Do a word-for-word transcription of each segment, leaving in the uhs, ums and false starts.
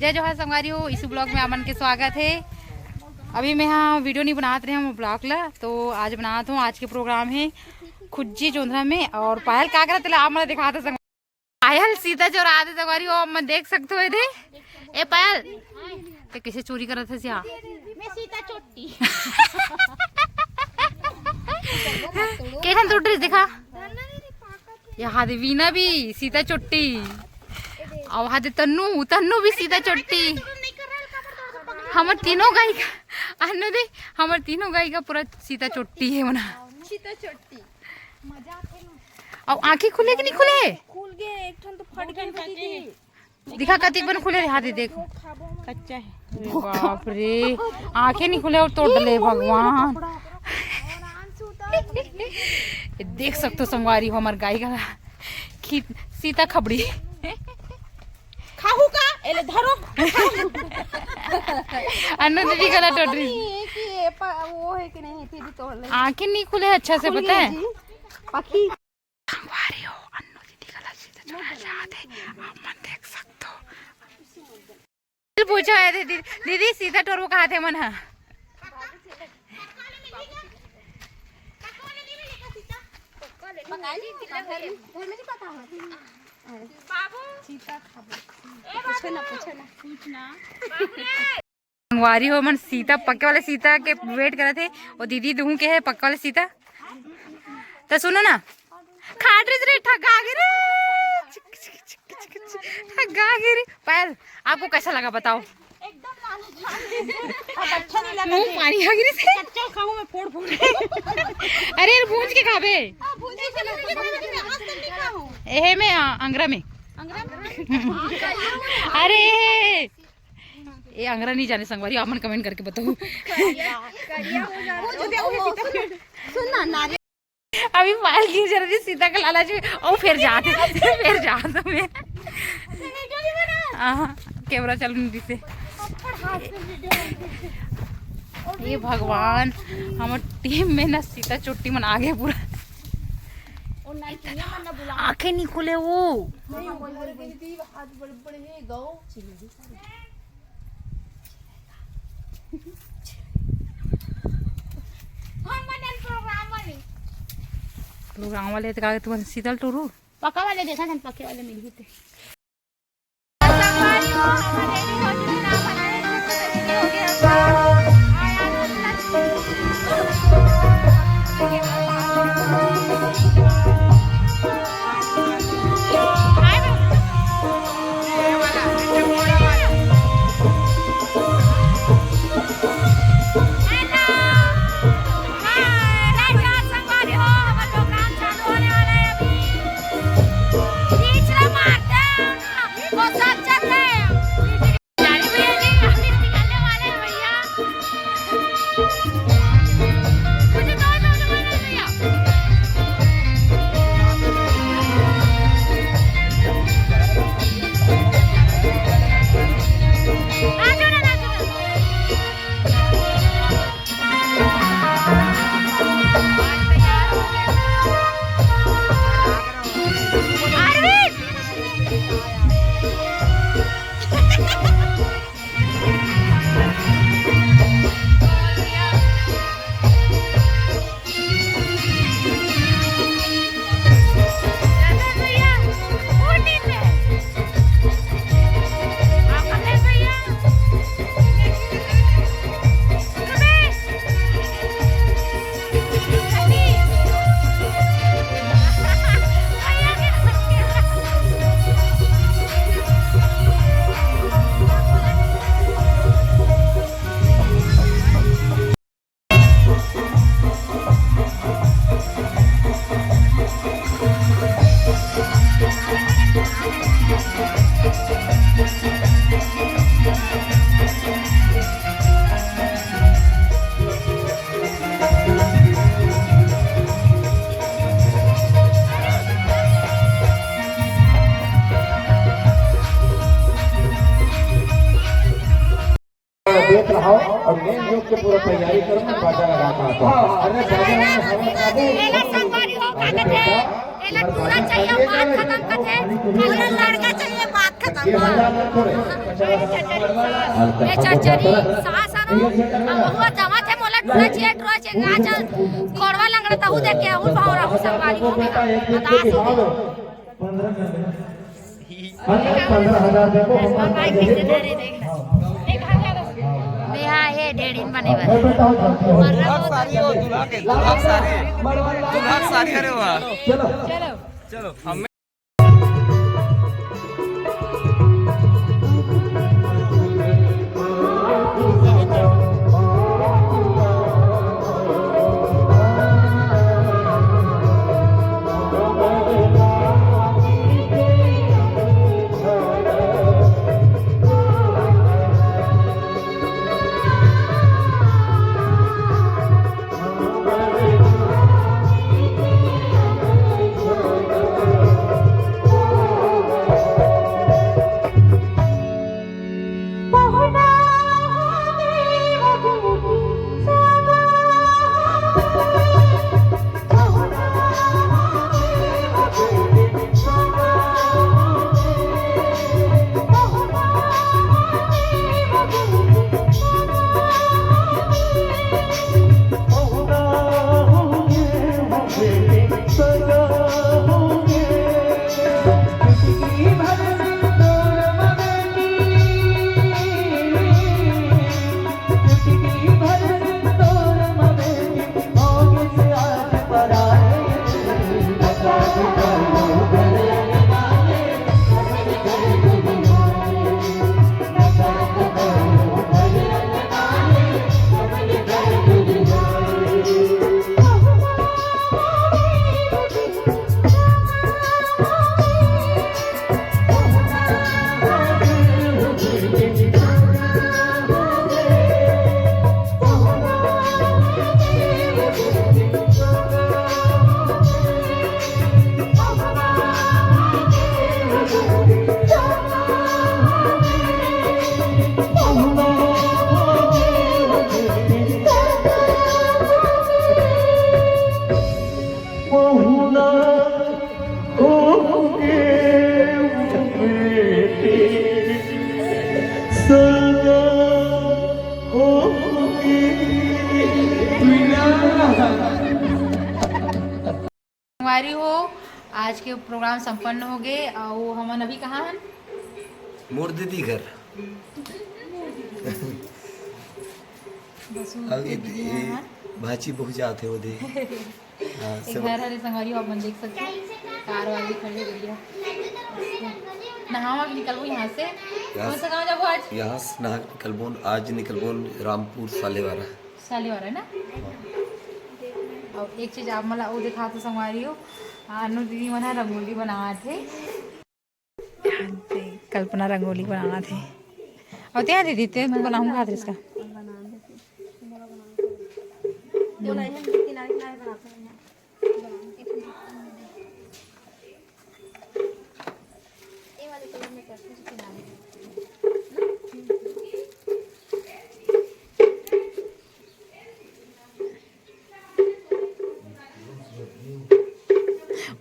जय जोहार संगवारी हो, ईशु vlog में आप मन के स्वागत हे। अभी मैं हा video नहीं बनात रहे हूँ vlog ला, तो आज बनात हूँ। आज के program हे खुज्जी जोंधरा में। और पायल का करत हे, आप मन दिखात हे संगवारी। पायल सीता चोरात हे संगवारी हो, आप मन देख सकत हो एदे। ए पायल, ते कैसे चोरी करत हे सिया? मैं सीता चोट्टी। कैसन तोड़ रही दिखा। यहाँ दे वीना भी सीता चोट्टी। अउ वहाँ दे तन्नू, तन्नू भी सीता चोट्टी। हमर तीनों गाय का, अन्नू दे, हमर तीनों गाय का पूरा सीता चोट्टी हे मना। सीता चोट्टी। अउ आँखी खुले कि नहीं खुले? खुल गे, एक ठन तो फट गे दीदी। दिखा कतिक बन खुले रे, हाँ दे देख। कच्चा हे। अरे बाप रे, आँखें नहीं खुले अउ तोड़ डले भगवान। देख सकत हो संगवारी हो हमर गाय का खी-, सीता खबड़ी। खाहू का? एले धरो। अन्नू दीदी गला टोट रही। ये कि ये प-, वो हे कि नहीं, फिर भी तोड़ ले। आँखें नहीं खुले अच्छा से, खुल पता हे? जी। पखी। संगवारी हो, अन्नू दीदी गला सीता चोरात हे, आप मन देख सकत हो। पूछो हे दीदी, दीदी सीता टोरबो कहाथे मन हा। पूछो ना, पूछो ना। संगवारी हो मन सीता, पक्के वाले सीता के wait करत हे। अउ दीदी दुहू के हे पक्का वाले सीता। त सुनो ना, खाट रही रे, ठगा गे रे, ठगा गे रे। पायल, आपको कैसा लगा बताओ? एकदम लालच आ गई। अब अच्छा नहीं लगा। मुंह पानी आ गिरी से। कच्चा खाऊं मैं, फोड़ फोड़। अरे यार, भूंज के खाबे। हाँ, भूंज के खाऊं। आज तक नहीं खाऊं। एहे में, आ, अंगरा में। अंगरा में? अरे, ए अंगरा नहीं जाने संगवारी, आप मन comment करके बताओ। करिया, करिया हो जा रहा है। सुन ना, नारियल। अभी पायल गिर जा रही सीता के लालच में, ओ फिर जात, फिर जात में। हाँ, camera चल नहीं से। ये भगवान, हमर team में ना सीता चोट्टी मन आगे पूरा। आँखें नहीं खुले वो। हम मन program वाले। Program वाले तो का तुमन सीतल टोरू? पक्का वाले देखा था, पक्के वाले मिल गए थे। देख रहा हूँ और main gate के पूरा तैयारी करो, मैं बाजा लगाता हूँ। अरे बाजा में हवा काबू। अरे बेटा, पहले टूरा चाहिए, बात खत्म करथे। पहले लड़का चाहिए, बात खत्म। ये चरचरी सास हरो, अब बहुआ जमा थे, मोला टूरा चाहिए, टूरा चाहिए। आज कोड़वा लंगड़ा तहु देख के, अउ भाव रहू संगवारी हो गया, हताश हो गया। पंद्रह हजार देखो, हम भाई कैसे धरे, देख ना। देख, हाँ, ये ढेड़िन बने बा। दुल्हा के सारी हो, दुल्हा के, दुल्हा के सारी। दुल्हा के सारी, अरे वाह। चलो। चलो। चलो, हम संगवारी हो, आज के प्रोग्राम संपन्न हो गए। अउ हमन अभी कहाँ हन? मोर दीदी घर। बसु अब ये दीदी ये यहाँ। भांची बहू जात हे ओदे। हाँ, एक सब घर हरे संगवारी हो, अपन देख सकते हो। कार वाली खड़ी हुई है। नहावा के निकलबो यहाँ से। यहाँ कौन सा गाँव जाबो आज? यहाँ से नहा के निकलबो, आज निकलबो रामपुर सालेवारा। सालेवारा ना? हाँ। अउ एक चीज आप मन ला अउ दिखात हो संगवारी हो, अनु दीदी मन ह रंगोली बनावत हे। कल्पना रंगोली बनावत हे। अउ ते दीदी, ते बनाहूँ कहात रहिस का?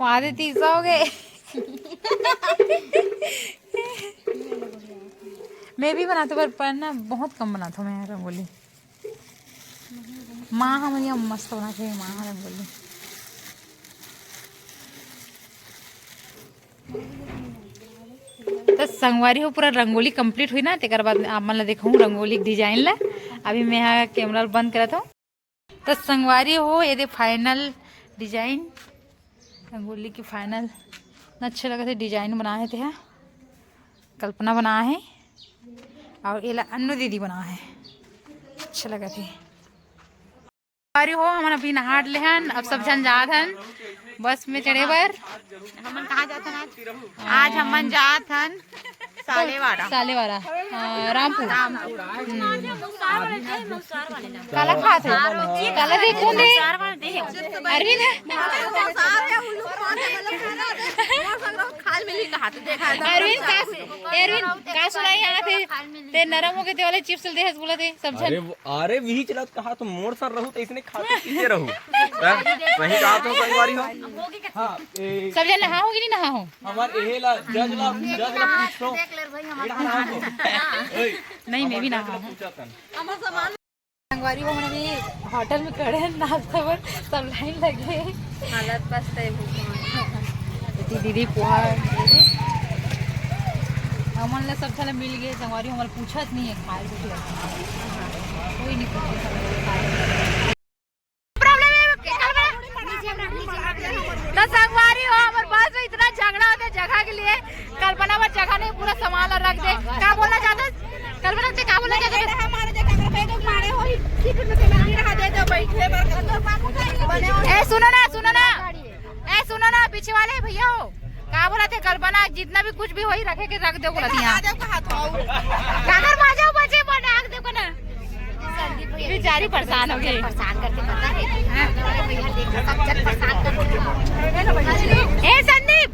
वहाँ से तीसरा हो गए। मैं भी बनाती हूँ, पर, पर ना, बहुत कम बनाती हूँ मैं रंगोली। माँ हमर यहाँ मस्त बनाथे, माँ ह रंगोली। त संगवारी हो, पूरा रंगोली complete हुई ना, तेकर बाद आप मन ला देखहूँ रंगोली के design ला। अभी मैं यहाँ camera बंद करत हूँ। त संगवारी हो, ये दे final design, रंगोली के final। इतना अच्छा लगत हे design बनाए हे तेहा, कल्पना बनाए हे, अउ एला अन्नू दीदी बनाए हे। अच्छा लगत हे। अरे हो, हमन अभी नहा ले हन, अब सब झन जात हन बस में चढ़े बर। हमन कहाँ जात हन आज? आज हमन जात हन सालेवाड़ा। सालेवाड़ा, अ, रामपुर। रामपुर। हम्म। काला खात हे? काला दे, कौन दे? अरविंद हे? अरविंद का, अरविंद का सुनाई यहाँ थे, ते नरम हो गए थे वाले चिप्स दे हस बोला थे सब झन। अरे वो, अरे वही चलत कहा तो मोर सर रहू तो इसने खाते पीते रहू। हाँ, सही कहा तो संगवारी हो। हाँ, ए, सब झन नहा होगी नहीं नहा हो? हमार एहे ला, जज ला, जज ला पूछ लो। देख ले भाई, हमारे एड़ा नहा हो। ओए, नहीं, मैं भी नहा हूँ। पूछा था। संगवारी हो, हमन अभी होटल में खड़े हैं, नाश्ता बर सब लाइन लगे। हालत पछताए भूख में। इतनी दीदी पोहा दे दे। हमन ला सब साला मिल गए, संगवारी हमन पूछत नहीं है खाए के लिए। कोई नहीं पूछे संगवारी खाए। प्रॉब्लम है, तो संगवारी हो, हमर बस में इतना झगड़ा होता है जगह के लिए। कल्पना बर जगह नहीं, पूरा सामान ला रख दे। का बोलना चाहते? कल्पना, ते का बोलना चाहते? हमारे जगह पे तो मारे हो, सीट में से लगी रहा, दे दो बैठे बर। ए, सुनो ना, सुनो ना। ए, सुनो ना, पीछे वाले भैया हो। का बोला थे? कल्पना, जितना भी कुछ भी वही रखे के रख दो, बोला दिया। काकर बाजा बजे बना दे को ना। संदीप भैया बेचारी परेशान हो गई। परेशान करते पता है? हाँ। भैया देखो, सब जन परेशान करते हैं। ए संदीप,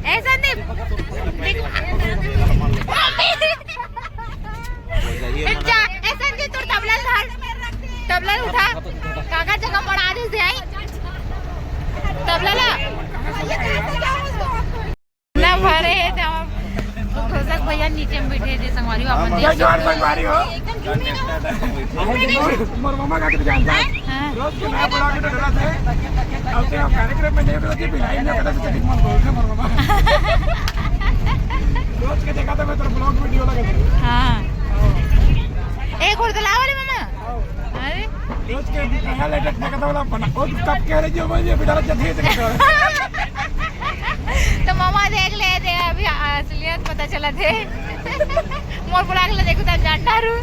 ए संदीप, देख। जा, ए संदीप, तोर तबला धर, तबला उठा, काका जगह पड़ा दे से आई, तबला ला। ना भरे हे, त हमर घोषक भैया नीचे में बैठे हे, संगवारी हो, अपन देख सकते हो। संगवारी हो। मोर ममा का तो जानता है। हाँ। रोज के नया ब्लॉग में डरा थे। अब से हम कार्यक्रम में नहीं, तो बिलाई में पता चला कि मन बोल रहे मोर ममा। रोज के देखा था मैं तेरा ब्लॉग वीडियो लगा था। हाँ। एक और तो लावा रे ममा। अरे। रोज के नया लेटेस्ट देखा था वाला बना। ओ, तू कब कह रही हो, मुझे बिना जल्दी से। तो ममा देख ले, दे अभी असलियत पता चला थे। मोर ब्लॉग ला देखो त जान डारू।